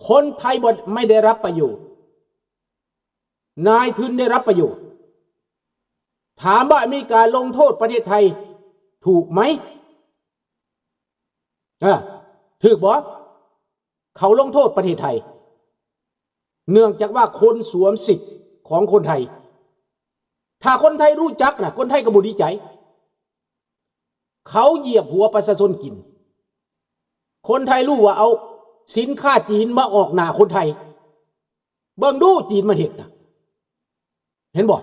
ຄົນໄທບໍ່ ໄມ່ໄດ້ຮັບປະໂຫຍດ, ນາຍທຶນໄດ້ຮັບປະໂຫຍດ. ຖາມວ່າອາເມລິກາລົງໂທດປະເທດໄທຖືກໄໝ? ເອີ ຖືກບໍ່? ເຂົາລົງໂທດປະເທດໄທ ເນື່ອງຈາກວ່າຄົນສວມສິດຂອງຄົນໄທ. ຖ້າຄົນໄທຮູ້ຈັກນະ ຄົນໄທກໍບໍ່ດີໃຈ. ເຂົາຢຽບຫົວປະຊາຊົນກິນ. ຄົນໄທຮູ້ວ່າເອົາສິນຄ້າຈີນມາອອກໜ້າຄົນໄທ. ເບິ່ງດູຈີນມັນເຮັດນະ ເຫັນບໍ່?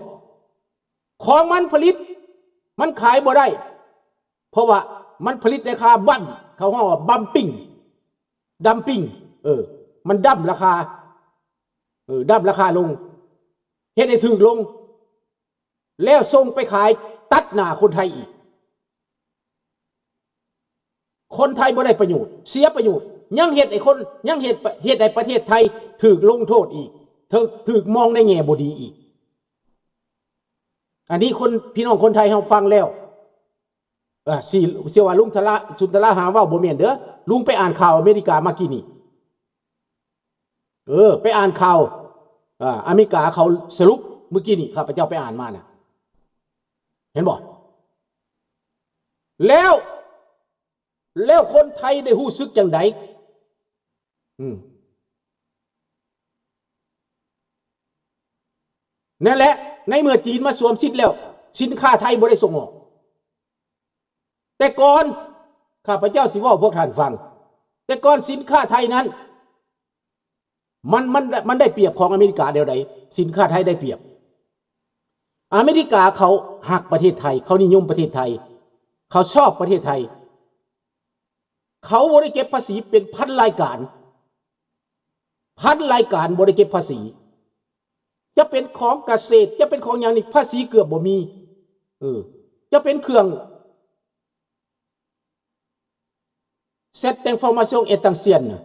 ຂອງມັນຜະລິດ ມັນຂາຍບໍ່ໄດ້ ເພາະວ່າມັນຜະລິດໃນລາຄາບັ້ມ ເຂົາຮ້ອງວ່າບັ້ມປິງ ດັມປິງ ເອີ ມັນດັ້ມລາຄາ ເອີ ດັ້ມລາຄາລົງ ເຮັດໃຫ້ຖືກລົງ ແລ້ວສົ່ງໄປຂາຍຕັດໜ້າຄົນໄທອີກ. ຄົນໄທບໍ່ໄດ້ປະໂຫຍດ ເສຍປະໂຫຍດ ຍັງເຮັດໃຫ້ຄົນ ຍັງເຮັດ ເຮັດໃຫ້ປະເທດໄທຖືກລົງໂທດອີກ ຖືກ ຖືກມອງໃນແງ່ບໍ່ດີອີກ. ອັນນີ້ຄົນ ພີ່ນ້ອງຄົນໄທເຮົາຟັງແລ້ວ ເອີ ຊິ ຊິວ່າລຸງທະລະ ສຸນທະລາຫາເວົ້າ ບໍ່ແມ່ນເດີ. ລຸງໄປອ່ານຂ່າວອາເມລິກາມາກີ້ນີ້. ເອີ ໄປອ່ານຂ່າວ ອາ ອາເມລິກາເຂົາສະຫຼຸບມື້ກີ້ນີ້ ຂ້າພະເຈົ້າໄປອ່ານມານະ ເຫັນບໍ່? ແລ້ວ ແລ້ວຄົນໄທໄດ້ຮູ້ສຶກຈັ່ງໃດ? ອືມ ນັ້ນແຫຼະ ໃນເມື່ອຈີນມາສວມສິດແລ້ວ ສິນຄ້າໄທບໍ່ໄດ້ສົ່ງອອກ. ແຕ່ກ່ອນ ຂ້າພະເຈົ້າຊິເວົ້າພວກທ່ານຟັງ ແຕ່ກ່ອນສິນຄ້າໄທນັ້ນ ມັນ ມັນ ມັນໄດ້ປຽບຂອງອາເມລິກາແນວໃດ? ສິນຄ້າໄທໄດ້ປຽບ. ອາເມລິກາເຂົາຮັກປະເທດໄທ ເຂົານິຍົມປະເທດໄທ ເຂົາຊອບປະເທດໄທ ເຂົາບໍ່ໄດ້ເກັບພາສີເປັນພັນລາຍການ ພັນລາຍການບໍ່ໄດ້ເກັບພາສີ. ຈະເປັນຂອງກະເສດ ຈະເປັນຂອງຫຍັງນີ້ ພາສີເກືອບບໍ່ມີ. ເອີ ຈະເປັນເຄື່ອງ ເຊັດແຕ່ງຟໍມາຊຽງເອຕັງຊຽນນະ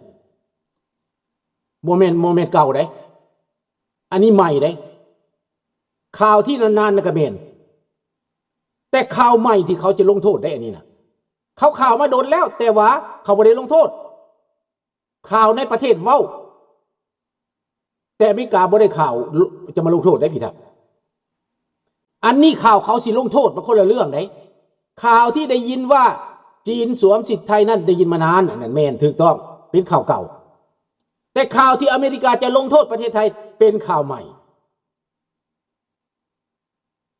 ບໍ່ແມ່ນ ບໍ່ແມ່ນເກົ່າເດ້ ອັນນີ້ໃໝ່ເດ້. ຂ່າວທີ່ນານໆນະກະແມ່ນ ແຕ່ຂ່າວໃໝ່ທີ່ເຂົາຈະລົງໂທດໄດ້ ອັນນີ້ນະ ເຂົາຂ່າວມາດົນແລ້ວ ແຕ່ວ່າເຂົາບໍ່ໄດ້ລົງໂທດ. ຂ່າວໃນປະເທດເວົ້າ ແຕ່ອາເມລິກາບໍ່ໄດ້ຂ່າວ ຈະມາລົງໂທດໄດ້ ພີ່ທັກ. ອັນນີ້ຂ່າວເຂົາຊິລົງໂທດ ມັນຄົນລະເລື່ອງເດ້. ຂ່າວທີ່ໄດ້ຍິນວ່າຈີນສວມສິດໄທນັ້ນ ໄດ້ຍິນມານານ ອັນນັ້ນແມ່ນ ຖືກຕ້ອງ ເປັນຂ່າວເກົ່າ. ແຕ່ຂ່າວທີ່ອາເມລິກາຈະລົງໂທດປະເທດໄທ ເປັນຂ່າວໃໝ່.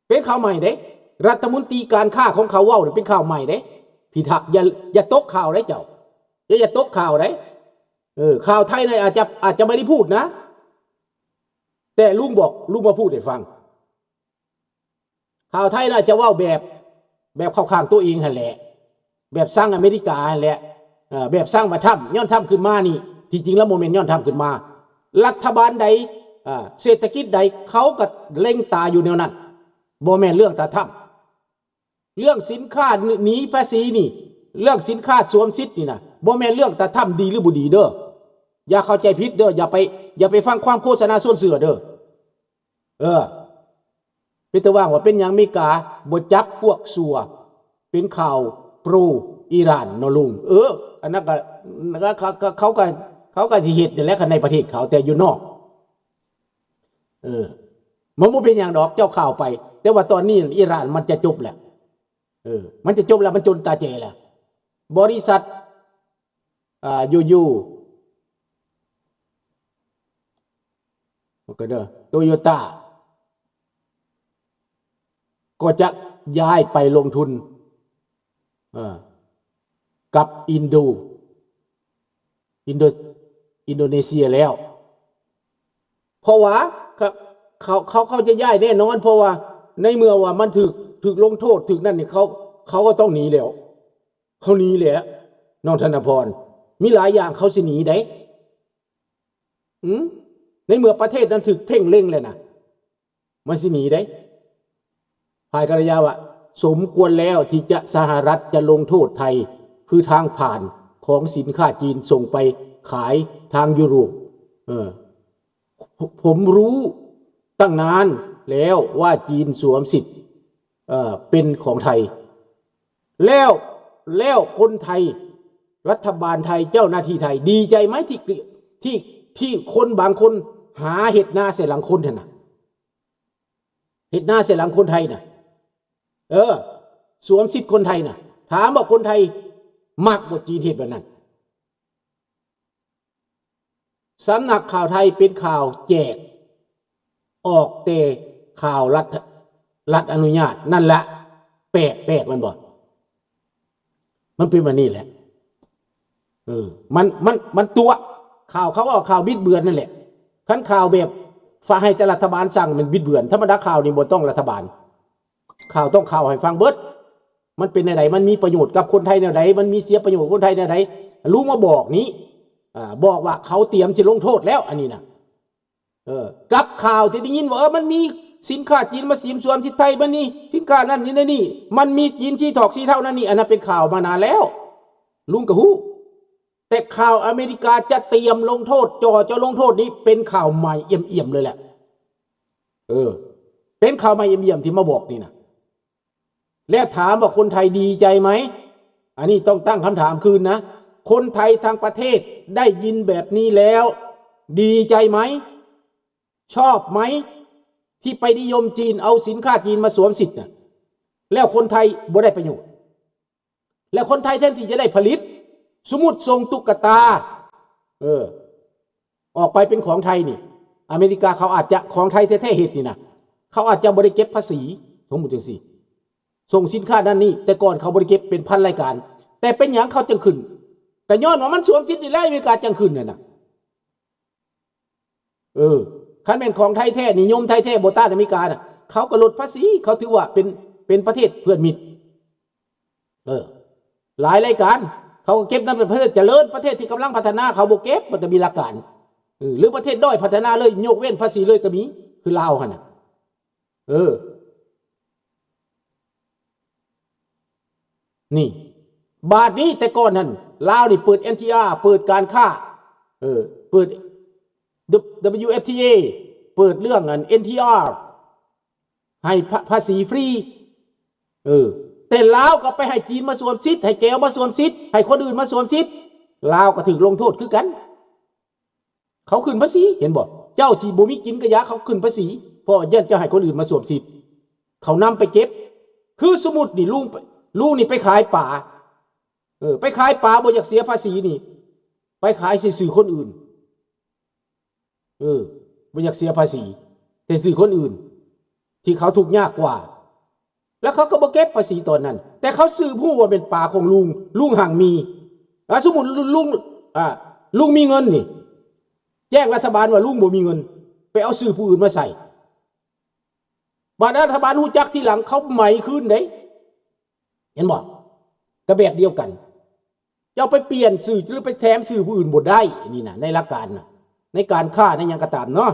ເປັນຂ່າວໃໝ່ເດ້. ລັດຖະມົນຕີການຄ້າຂອງເຂົາເວົ້ານະ ເປັນຂ່າວໃໝ່ເດ້. ພິທັກ ຢ່າ ຢ່າຕົກຂ່າວເດ້ເຈົ້າ. ຢ່າ ຢ່າຕົກຂ່າວເດ້. ເອີ ຂ່າວໄທນະ ອາດຈະ ອາດຈະບໍ່ໄດ້ພູດນະ ແຕ່ລຸງບອກ ລຸງມາພູດໃຫ້ຟັງ. ຂ່າວໄທນະ ອາດຈະເວົ້າແບບ ແບບເຂົ້າຂ້າງຕົວເອງຫັ້ນແຫຼະ. ແບບຊັງອາເມລິກາຫັ້ນແຫຼະ ເອີ ແບບຊັງວ່າທຳ ຍ້ອນທຳຂຶ້ນມານີ້ ທີ່ຈິງແລ້ວບໍ່ແມ່ນຍ້ອນທຳຂຶ້ນມາ. ລັດຖະບານໃດ ເອີ ເສດຖະກິດໃດ ເຂົາກໍເລັງຕາຢູ່ແນວນັ້ນ ບໍ່ແມ່ນເລື່ອງຕາທຳ. ເລື່ອງສິນຄ້າໜີພາສີນີ້ ເລື່ອງສິນຄ້າສວມສິດນີ້ນະ ບໍ່ແມ່ນເລື່ອງຕາທຳດີຫຼືບໍ່ດີເດີ. ຢ່າເຂົ້າໃຈຜິດເດີ ຢ່າໄປ ຢ່າໄປຟັງຄວາມໂຄສະນາຊວນເຊື່ອເດີ. ເອີ ເປັນຕາຫວ່າງວ່າເປັນຫຍັງອາເມລິກາບໍ່ຈັບພວກຊົ່ວ ເປັນຂ່າວໂປຣອີຣານເນາະລຸງ. ເອີ ອັນນັ້ນກະ ເຂົາ ເຂົາ ເຂົາກະ ເຂົາກະຊິເຮັດນັ້ນແຫຼະ ຄັນໃນປະເທດເຂົາ ແຕ່ຢູ່ນອກ. ເອີ ມັນບໍ່ເປັນຫຍັງດອກ ເຈົ້າຂ່າວໄປ. ແຕ່ວ່າຕອນນີ້ອີຣານມັນຈະຈົບແລ້ວ. ເອີ ມັນຈະຈົບແລ້ວ ມັນຈົນຕາແຈແລ້ວ. ບໍລິສັດ ອ່າ ຢູ່ ຢູ່ ມັນກໍເດີ ໂຕໂຍຕ້າ ກໍຈະຍ້າຍໄປລົງທຶນ ເອີ ກັບອິນໂດ ອິນໂດ ອິນໂດເນເຊຍແລ້ວ. ເພາະວ່າ ເຂົາ ເຂົາ ເຂົາ ເຂົາຈະຍ້າຍແນ່ນອນ ເພາະວ່າໃນເມື່ອວ່າມັນຖືກ ຖືກລົງໂທດ ຖືກນັ້ນນີ້ ເຂົາ ເຂົາກໍຕ້ອງໜີແລ້ວ. ເຂົາໜີແຫຼະ ນ້ອງທະນະພອນ ມີຫຼາຍຢ່າງເຂົາຊິໜີໃດ໋. ອືມ ໃນເມື່ອປະເທດນັ້ນຖືກເພ່ງເລັງແລ້ວນະ ມັນຊິໜີໃດ໋. ຝ່າຍກັນລະຍາວ່າ ສົມຄວນແລ້ວທີ່ຈະ ສະຫະລັດຈະລົງໂທດໄທ ຄືທາງຜ່ານຂອງສິນຄ້າຈີນສົ່ງໄປຂາຍທາງຢູໂຣບ. ເອີ ຜົມ ຜົມຮູ້ຕັ້ງນານແລ້ວວ່າຈີນສວມສິດ ເອີ ເປັນຂອງໄທ. ແລ້ວ ແລ້ວຄົນໄທ ລັດຖະບານໄທ ເຈົ້າໜ້າທີ່ໄທ ດີໃຈໄໝ ທີ່ ທີ່ ທີ່ຄົນບາງຄົນຫາເຮັດນາໃສ່ຫຼັງຄົນຫັ້ນນະ ເຮັດນາໃສ່ຫຼັງຄົນໄທນະ ເອີ ສວມສິດຄົນໄທນະ. ຖາມວ່າຄົນໄທມັກບໍ່ຈີນເຮັດແບບນັ້ນ? ສຳນັກຂ່າວໄທເປັນຂ່າວແຈກ ອອກແຕ່ຂ່າວລັດ ລັດອະນຸຍາດ ນັ້ນລະ ແປກ ແປກແມ່ນບໍ່? ມັນເປັນແບບນີ້ແຫຼະ ເອີ ມັນ ມັນ ມັນຕົວະ ຂ່າວເຂົາເວົ້າ ຂ່າວບິດເບືອນນັ້ນແຫຼະ. ຄັນຂ່າວແບບຝາກໃຫ້ແຕ່ລັດຖະບານສັ່ງ ມັນບິດເບືອນ. ທຳມະດາຂ່າວນີ້ບໍ່ຕ້ອງລັດຖະບານ ຂ່າວຕ້ອງຂ່າວໃຫ້ຟັງເບິດ ມັນເປັນແນວໃດ ມັນມີປະໂຫຍດກັບຄົນໄທແນວໃດ ມັນມີເສຍປະໂຫຍດຄົນໄທແນວໃດ ລຸງມາບອກນີ້ ອາ ບອກວ່າເຂົາຕຽມຊິລົງໂທດແລ້ວ ອັນນີ້ນະ. ເອີ ກັບຂ່າວທີ່ໄດ້ຍິນວ່າ ເອີ ມັນມີສິນຄ້າຈີນມາສວມສິດໄທ ມັນມີສິນຄ້ານັ້ນນີ້ນັ້ນນີ້ ມັນມີຈີນສີຖອກສີເທົານັ້ນນີ້ ອັນນັ້ນເປັນຂ່າວມານານແລ້ວ ລຸງກໍຮູ້. ແຕ່ຂ່າວອາເມລິກາຈະຕຽມລົງໂທດ ຈໍ່ເຈົ້າລົງໂທດນີ້ ເປັນຂ່າວໃໝ່ອ່ຽມໆເລີຍແຫຼະ ເອີ ເປັນຂ່າວໃໝ່ອ່ຽມໆທີ່ມາບອກນີ້ນະ. ແລ້ວຖາມວ່າຄົນໄທດີໃຈໄໝ? ອັນນີ້ຕ້ອງຕັ້ງຄຳຖາມຄືນນະ. ຄົນໄທທັງປະເທດໄດ້ຍິນແບບນີ້ແລ້ວດີໃຈໄໝ? ຊອບໄໝ? ທີ່ໄປນິຍົມຈີນ ເອົາສິນຄ້າຈີນມາສວມສິດນະ ແລ້ວຄົນໄທບໍ່ໄດ້ປະໂຫຍດ. ແລ້ວຄົນໄທແທນທີ່ຈະໄດ້ຜະລິດ ສົມມຸດສົ່ງຕຸກກະຕາ ເອີ ອອກໄປເປັນຂອງໄທນີ້ ອາເມລິກາເຂົາອາດຈະ ຂອງໄທແທ້ໆເຮັດນີ້ນະ ເຂົາອາດຈະບໍ່ໄດ້ເກັບພາສີ ສົມມຸດຈັ່ງຊີ້ ສົ່ງສິນຄ້ານັ້ນນີ້ ແຕ່ກ່ອນເຂົາບໍ່ໄດ້ເກັບ ເປັນພັນລາຍການ ແຕ່ເປັນຫຍັງເຂົາຈຶ່ງຂຶ້ນ? ກໍຍ້ອນວ່າມັນສວມສິດນີ້ແຫຼະ ອາເມລິກາຈຶ່ງຂຶ້ນນັ້ນນະ. ເອີ ຄັນແມ່ນຂອງໄທແທ້ ນິຍົມໄທແທ້ ບໍ່ຕ້ານອາເມລິການະ ເຂົາກໍລົດພາສີ ເຂົາຖືວ່າເປັນ ເປັນປະເທດເພື່ອນມິດ. ເອີ ຫຼາຍລາຍການ ເຂົາກໍເກັບນຳປະເທດຈະເລີນ ປະເທດທີ່ກຳລັງພັດທະນາເຂົາບໍ່ເກັບ ມັນກໍມີຫຼັກການ. ເອີ ຫຼືປະເທດດ້ອຍພັດທະນາເລີຍ ຍົກເວັ້ນພາສີເລີຍກໍມີ ຄືລາວຫັ້ນນະ. ເອີ ນີ້ ບາດນີ້ແຕ່ກ່ອນຫັ້ນ ລາວນີ້ເປີດ ເອັນທີອາ ເປີດການຄ້າ ເອີ ເປີດ WFTA ເປີດເລື່ອງອັນ NTR ໃຫ້ພະ ພາສີຟຣີ ເອີ ແຕ່ລາວກໍໄປໃຫ້ຈີນມາສວມສິດ ໃຫ້ແກວມາສວມສິດ ໃຫ້ຄົນອື່ນມາສວມສິດ ລາວກໍຖືກລົງໂທດຄືກັນ. ເຂົາຂຶ້ນພາສີ ເຫັນບໍ່? ເຈົ້າທີ່ບໍ່ມີກິນກະຢ່າ ເຂົາຂຶ້ນພາສີ ເພາະຢ້ານເຈົ້າໃຫ້ຄົນອື່ນມາສວມສິດ ເຂົານຳໄປເກັບ. ຄືສົມມຸດນີ້ ລຸງ ລຸງນີ້ໄປຂາຍປາ ເອີ ໄປຂາຍປາ ບໍ່ຢາກເສຍພາສີນີ້ ໄປຂາຍໃສ່ຊື່ຄົນອື່ນ ເອີ ບໍ່ຢາກເສຍພາສີ ແຕ່ຊື່ຄົນອື່ນ ທີ່ເຂົາທຸກຍາກກວ່າ ແລ້ວເຂົາກໍບໍ່ເກັບພາສີຕອນນັ້ນ ແຕ່ເຂົາສືບຮູ້ວ່າເປັນປາຂອງລຸງ ລຸງຮັ່ງມີ. ອາ ສົມມຸດລຸງ ລຸງ ອາ ລຸງມີເງິນນີ້ ແຈ້ງລັດຖະບານວ່າລຸງບໍ່ມີເງິນ ໄປເອົາຊື່ຜູ້ອື່ນມາໃສ່ ບາດລັດຖະບານຮູ້ຈັກທີຫຼັງ ເຂົາໄໝຄືນເດ້ ເຫັນບໍ່? ກໍແບບດຽວກັນ ເຈົ້າໄປປ່ຽນຊື່ ຫຼືໄປແຖມຊື່ຜູ້ອື່ນບໍ່ໄດ້ ນີ້ນະ ໃນຫຼັກການນະ ໃນການຄ້າ ໃນຫຍັງກໍຕາມເນາະ.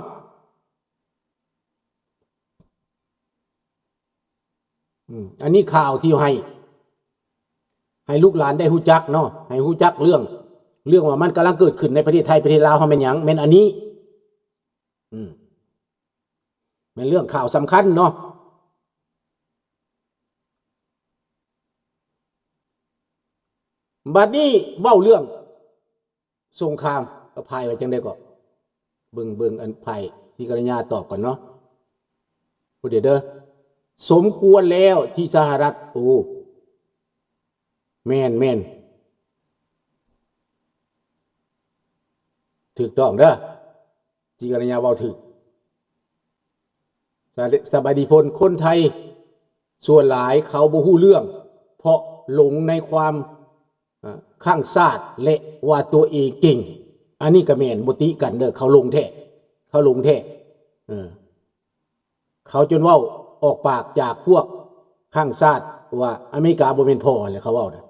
ອືມ ອັນນີ້ຂ່າວທີ່ໃຫ້ ໃຫ້ລູກຫຼານໄດ້ຮູ້ຈັກເນາະ ໃຫ້ຮູ້ຈັກເລື່ອງ ເລື່ອງວ່າມັນກຳລັງເກີດຂຶ້ນໃນປະເທດໄທ ປະເທດລາວເຮົາແມ່ນຫຍັງ? ແມ່ນອັນນີ້ ອືມ ແມ່ນເລື່ອງຂ່າວສຳຄັນເນາະ. ບັດນີ້ເວົ້າເລື່ອງ ສົງຄາມ ອະໄພ ວ່າຈັ່ງໃດກໍ ເບິ່ງ ເບິ່ງອັນ ໄພ ສີກັນຍາຕອບກ່ອນເນາະ ຜູ້ດຽວເດີ. ສົມຄວນແລ້ວທີ່ສະຫະລັດ ໂອ້ ແມ່ນ ແມ່ນ ຖືກຕ້ອງເດີ ສີກັນຍາເວົ້າຖືກ. ສະ ສະບາຍດີພົນ ຄົນໄທສ່ວນຫຼາຍເຂົາບໍ່ຮູ້ເລື່ອງ ເພາະຫຼົງໃນຄວາມ ເອີ ຄັ້ງຊາດ ແລະ ວ່າຕົວເອງເກັ່ງ ອັນນີ້ກໍແມ່ນ ບໍ່ຕິກັນເດີ ເຂົາຫຼົງແທ້ ເຂົາຫຼົງແທ້ ເອີ ເຂົາຈົນເວົ້າອອກປາກຈາກພວກຄັ້ງຊາດວ່າອາເມລິກາບໍ່ແມ່ນພໍ່ຫັ້ນແຫຼະ ເຂົາເວົ້ານະ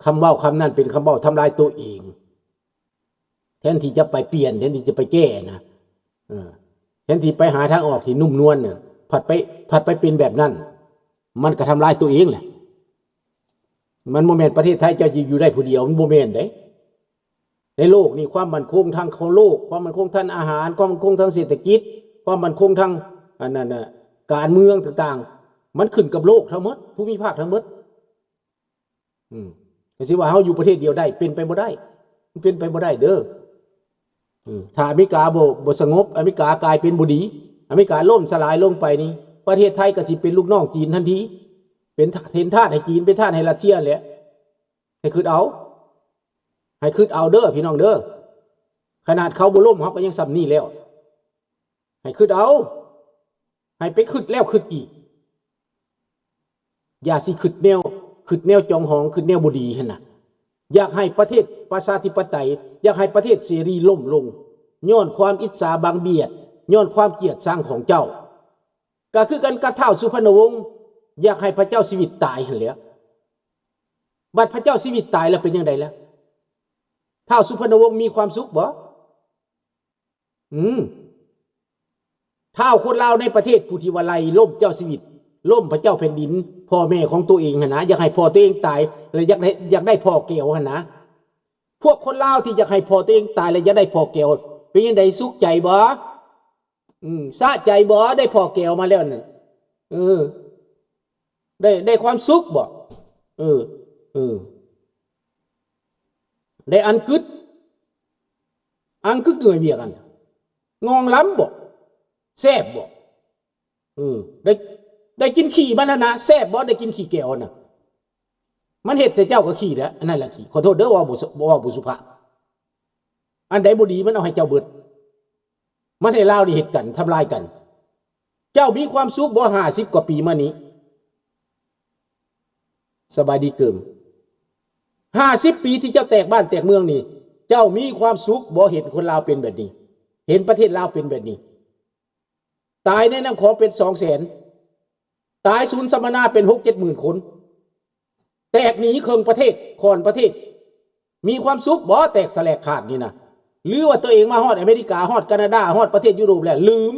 ຄຳເວົ້າຄຳນັ້ນເປັນຄຳເວົ້າທຳລາຍຕົວເອງ. ແທນທີ່ຈະໄປປ່ຽນ ແທນທີ່ຈະໄປແກ້ນະ ເອີ ແທນທີ່ໄປຫາທາງອອກທີ່ນຸ້ມນວນນະ ພັດໄປ ພັດໄປເປັນແບບນັ້ນ ມັນກໍທຳລາຍຕົວເອງແຫຼະ. ມັນບໍ່ແມ່ນປະເທດໄທເຈົ້າຈະຢູ່ໄດ້ຜູ້ດຽວ ມັນບໍ່ແມ່ນເດ້. ໃນໂລກນີ້ ຄວາມໝັ້ນຄົງທາງຂອງໂລກ ຄວາມໝັ້ນຄົງທາງອາຫານ ຄວາມໝັ້ນຄົງທາງເສດຖະກິດ ຄວາມໝັ້ນຄົງທາງ ອັນນັ້ນນະ ການເມືອງຕ່າງໆ ມັນຂຶ້ນກັບໂລກທັງໝົດ ພູມີພາກທັງໝົດ. ອືມ ກໍຊິວ່າເຮົາຢູ່ປະເທດດຽວໄດ້ ເປັນໄປບໍ່ໄດ້ ມັນເປັນໄປບໍ່ໄດ້ເດີ. ເອີ ຖ້າອາເມລິກາບໍ່ ບໍ່ສະຫງົບ ອາເມລິກາກາຍເປັນບໍ່ດີ ອາເມລິກາລົ້ມສະຫຼາຍລົງໄປນີ້ ປະເທດໄທກໍຊິເປັນລູກນ້ອງຈີນທັນທີ ເປັນ ເປັນທາດໃຫ້ຈີນ ເປັນທາດໃຫ້ຣັດເຊຍແຫຼະ. ໃຫ້ຄິດເອົາ ໃຫ້ຄິດເອົາເດີພີ່ນ້ອງເດີ ຂະໜາດເຂົາບໍ່ລົ້ມ ເຮົາກໍຍັງສ່ຳນີ້ແລ້ວ. ໃຫ້ຄິດເອົາ ໃຫ້ໄປຄິດແລ້ວຄິດອີກ ຢ່າຊິຄິດແນວ ຄິດແນວຈອງຫອງ ຄິດແນວບໍ່ດີຫັ້ນນະ. ຢາກໃຫ້ປະເທດປະຊາທິປະໄຕ ຢາກໃຫ້ປະເທດເສລີລົ້ມລົງ ຍ້ອນຄວາມອິດສາບັງບຽດ ຍ້ອນຄວາມກຽດຊັງຂອງເຈົ້າ. ກໍຄືກັນກັບທ້າວສຸພັນນະວົງ ຢາກໃຫ້ພະເຈົ້າຊີວິດຕາຍຫັ້ນແຫຼະ. ບັດພະເຈົ້າຊີວິດຕາຍແລ້ວເປັນຈັ່ງໃດລະ? ທ້າວສຸພັນນະວົງມີຄວາມສຸກບໍ່? ອືມ ທ້າວຄົນລາວໃນປະເທດ ຜູ້ທີ່ວ່າໄລ່ລົ້ມເຈົ້າຊີວິດ ລົ້ມພະເຈົ້າແຜ່ນດິນ ພໍ່ແມ່ຂອງຕົວເອງຫັ້ນນະ ຢາກໃຫ້ພໍ່ຕົວເອງຕາຍ ແລະ ຢາກໄດ້ ຢາກໄດ້ພໍ່ແກວຫັ້ນນະ. ພວກຄົນລາວທີ່ຢາກໃຫ້ພໍ່ຕົວເອງຕາຍ ແລະ ຢາກໄດ້ພໍ່ແກວ ເປັນຈັ່ງໃດ? ສຸກໃຈບໍ່? ອືມ ສະໃຈບໍ່? ໄດ້ພໍ່ແກວມາແລ້ວນັ້ນ ເອີ ໄດ້ ໄດ້ຄວາມສຸກບໍ່? ເອີ ເອີ ໄດ້ອັນກຶດ ອັນກຶດເງີຍວຽກຫັ້ນ ງອງລຳບໍ່? ແຊບບໍ່? ເອີ ໄດ້ ໄດ້ກິນຂີ້ມັນຫັ້ນນະ ແຊບບໍ່? ໄດ້ກິນຂີ້ແກວຫັ້ນນະ ມັນເຮັດໃສ່ເຈົ້າກໍຂີ້ແຫຼະ ອັນນັ້ນລະຂີ້ ຂໍໂທດເດີ ເວົ້າບໍ່ ເວົ້າບໍ່ສຸພາບ ອັນໃດບໍ່ດີມັນເອົາໃຫ້ເຈົ້າເບິດ. ມັນໃຫ້ລາວນີ້ເຮັດກັນ ທຳລາຍກັນ. ເຈົ້າມີຄວາມສຸກບໍ່ ຫ້າສິບກວ່າປີມານີ້? ສະບາຍດີເກີມ. ຫ້າສິບປີທີ່ເຈົ້າແຕກບ້ານແຕກເມືອງນີ້ ເຈົ້າມີຄວາມສຸກບໍ່ ເຫັນຄົນລາວເປັນແບບນີ້? ເຫັນປະເທດລາວເປັນແບບນີ້? ຕາຍໃນນ້ຳຂອງເປັນສອງແສນ ຕາຍສູນສຳມະນາເປັນຫົກເຈັດໝື່ນຄົນ ແຕກໜີເຄິ່ງປະເທດ ຂ້ອນປະເທດ ມີຄວາມສຸກບໍ່ ແຕກສະແຫຼກຂາດນີ້ນະ? ຫຼືວ່າຕົວເອງມາຮອດອາເມລິກາ ຮອດການາດາ ຮອດປະເທດຢູໂຣບແລ້ວລືມ?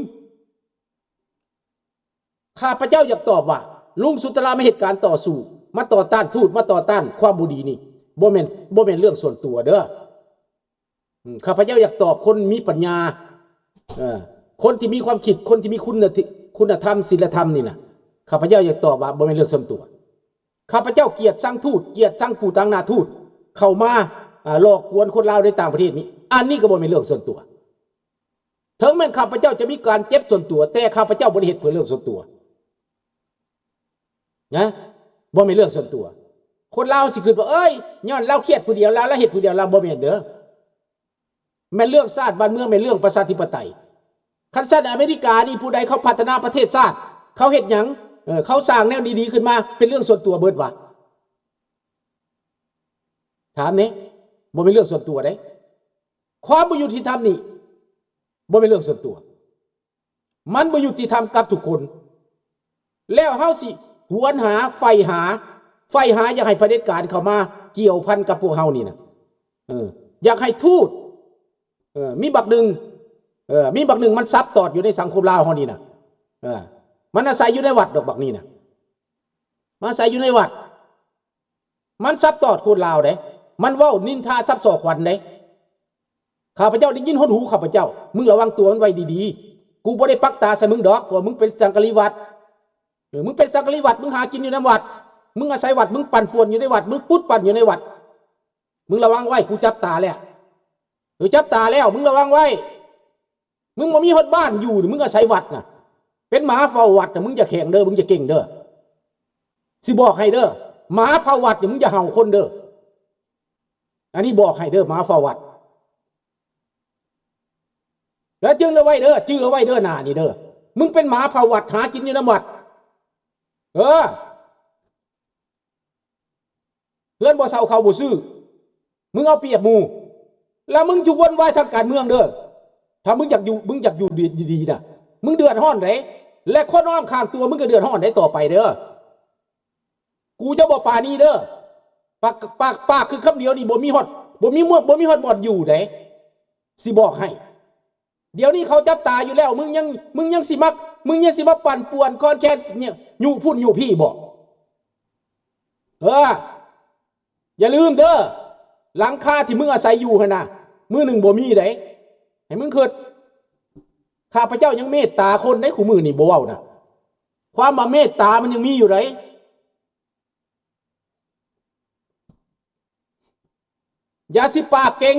ຂ້າພະເຈົ້າຢາກຕອບວ່າ ລຸງສຸນທະລາມາເຮັດການຕໍ່ສູ້ ມາຕໍ່ຕ້ານທູດ ມາຕໍ່ຕ້ານຄວາມບໍ່ດີນີ້ ບໍ່ແມ່ນ ບໍ່ແມ່ນເລື່ອງສ່ວນຕົວເດີ້. ອືມ ຂ້າພະເຈົ້າຢາກຕອບຄົນມີປັນຍາ ເອີ ຄົນທີ່ມີຄວາມຄິດ ຄົນທີ່ມີຄຸນນະທິ ຄຸນນະທຳ ສິນລະທຳນີ້ນະ ຂ້າພະເຈົ້າຢາກຕອບວ່າບໍ່ແມ່ນເລື່ອງສ່ວນຕົວ. ຂ້າພະເຈົ້າກຽດຊັງທູດ ກຽດຊັງຜູ້ຕາງໜ້າທູດເຂົ້າມາ ອາ ຫຼອກກວນຄົນລາວໃນຕ່າງປະເທດນີ້ ອັນນີ້ກໍບໍ່ແມ່ນເລື່ອງສ່ວນຕົວ. ເຖິງແມ່ນຂ້າພະເຈົ້າຈະມີການເຈັບສ່ວນຕົວ ແຕ່ຂ້າພະເຈົ້າບໍ່ໄດ້ເຮັດເພື່ອເລື່ອງສ່ວນຕົວ. ນະ ບໍ່ແມ່ນເລື່ອງສ່ວນຕົວ. ຄົນລາວຊິຄິດວ່າ ເອີຍ ຍ້ອນລາວຄຽດຜູ້ດຽວ ລາວ ລາວເຮັດຜູ້ດຽວ ລາວ ບໍ່ແມ່ນເດີ້. ແມ່ນເລື່ອງຊາດບ້ານເມືອງ ແມ່ນເລື່ອງປະຊາທິປະໄຕ. ຄັນຊັ້ນອາເມລິການີ້ ຜູ້ໃດເຂົາພັດທະນາປະເທດຊາດ ເຂົາເຮັດຫຍັງ? ເອີ ເຂົາສ້າງແນວດີໆຂຶ້ນມາ ເປັນເລື່ອງສ່ວນຕົວເບິດຫວາ? ຖາມແດ່. ບໍ່ແມ່ນເລື່ອງສ່ວນຕົວເດ້. ຄວາມບໍ່ຍຸຕິທຳນີ້ ບໍ່ແມ່ນເລື່ອງສ່ວນຕົວ. ມັນບໍ່ຍຸຕິທຳກັບທຸກຄົນ. ແລ້ວເຮົາຊິຫວນຫາ ໄຟຫາ ໄຟຫາຢາກໃຫ້ຜະເດັດການເຂົ້າມາກ່ຽວພັນກັບພວກເຮົານີ້ນະ. ເອີ ຢາກໃຫ້ທູດ ເອີ ມີບັກໜຶ່ງ ເອີ ມີບັກໜຶ່ງມັນສັບຕອດຢູ່ໃນສັງຄົມລາວເຮົານີ້ນະ. ເອີ ມັນອາໄສຢູ່ໃນວັດດອກບັກນີ້ນະ. ມາອາໄສຢູ່ໃນວັດ. ມັນສັບຕອດຄົນລາວເດ້. ມັນເວົ້ານິນທາສັບສໍ່ຂວັນເດ້. ຂ້າພະເຈົ້າໄດ້ຍິນຫົດຫູຂ້າພະເຈົ້າ. ມຶງລະວັງຕົວມັນໄວ້ດີໆ. ກູບໍ່ໄດ້ປັກຕາໃສ່ມຶງດອກ ເພາະວ່າມຶງເປັນສັງກະລີວັດ. ເອີ ມຶງເປັນສັງກະລີວັດ ມຶງຫາກິນຢູ່ນຳວັດ. ມຶງອາໄສວັດ ມຶງປັ່ນປ່ວນຢູ່ໃນວັດ ມຶງປຸດປັ່ນຢູ່ໃນວັດ. ມຶງລະວັງໄວ້ ກູຈັບຕາແລ້ວ. ເອີ ຈັບຕາແລ້ວ ມຶງລະວັງໄວ້. ມຶງບໍ່ມີຮອດບ້ານຢູ່ ມຶງອາໄສວັດນະ. ເປັນໝາເຝົ້າວັດນະ ມຶງຢ່າແຂງເດີ້ ມຶງຢ່າເກັ່ງເດີ້. ຊິບອກໃຫ້ເດີ້ ໝາເຝົ້າວັດນີ້ ມຶງຢ່າເຫົ່າຄົນເດີ້. ອັນນີ້ບອກໃຫ້ເດີ້ ໝາເຝົ້າວັດ. ແລ້ວຈື່ເອົາໄວ້ເດີ້ ຈື່ເອົາໄວ້ເດີ້ ໜ້ານີ້ເດີ້. ມຶງເປັນໝາເຝົ້າວັດ ຫາກິນຢູ່ນຳວັດ. ເອີ. ເຮືອນບໍ່ເຊົ່າເຂົ້າບໍ່ຊື້ ມຶງເອົາປຽບໝູ່ ແລ້ວມຶງຈະວົນວາຍທາງການເມືອງເດີ້. ຖ້າມຶງຢາກຢູ່ ມຶງຢາກຢູ່ດີໆນະ ມຶງເດືອດຮ້ອນເດ້. ແລະ ຄົນອ້ອມຂ້າງຕົວມຶງກໍເດືອດຮ້ອນໄດ້ຕໍ່ໄປເດີ້. ກູຈະບໍ່ປານີເດີ້. ປາກ ປາກ ປາກຄືຄຳດຽວນີ້ ບໍ່ມີຮອດ ບໍ່ມີ ບໍ່ມີຮອດບ່ອນຢູ່ເດ້ ຊິບອກໃຫ້. ດຽວນີ້ເຂົາຈັບຕາຢູ່ແລ້ວ ມຶງຍັງ ມຶງຍັງຊິມາ ມຶງຍັງຊິມາປັ່ນປ່ວນຄອນແຄນ ຍ- ຍຸພຸ້ນຍຸພີ້ບໍ? ເອີ ຢ່າລືມເດີ້ ຫຼັງຄາທີ່ມຶງອາໄສຢູ່ຫັ້ນນະ ມື້ໜຶ່ງບໍ່ມີເດ້. ໃຫ້ມຶງຄິດ ຂ້າພະເຈົ້າຍັງເມດຕາຄົນໃດ ຄູ່ມື້ນີ້ບໍ່ເວົ້ານະ. ຄວາມວ່າເມດຕາມັນຍັງມີຢູ່ໃດ. ຢ່າຊິປາກເກັ່ງ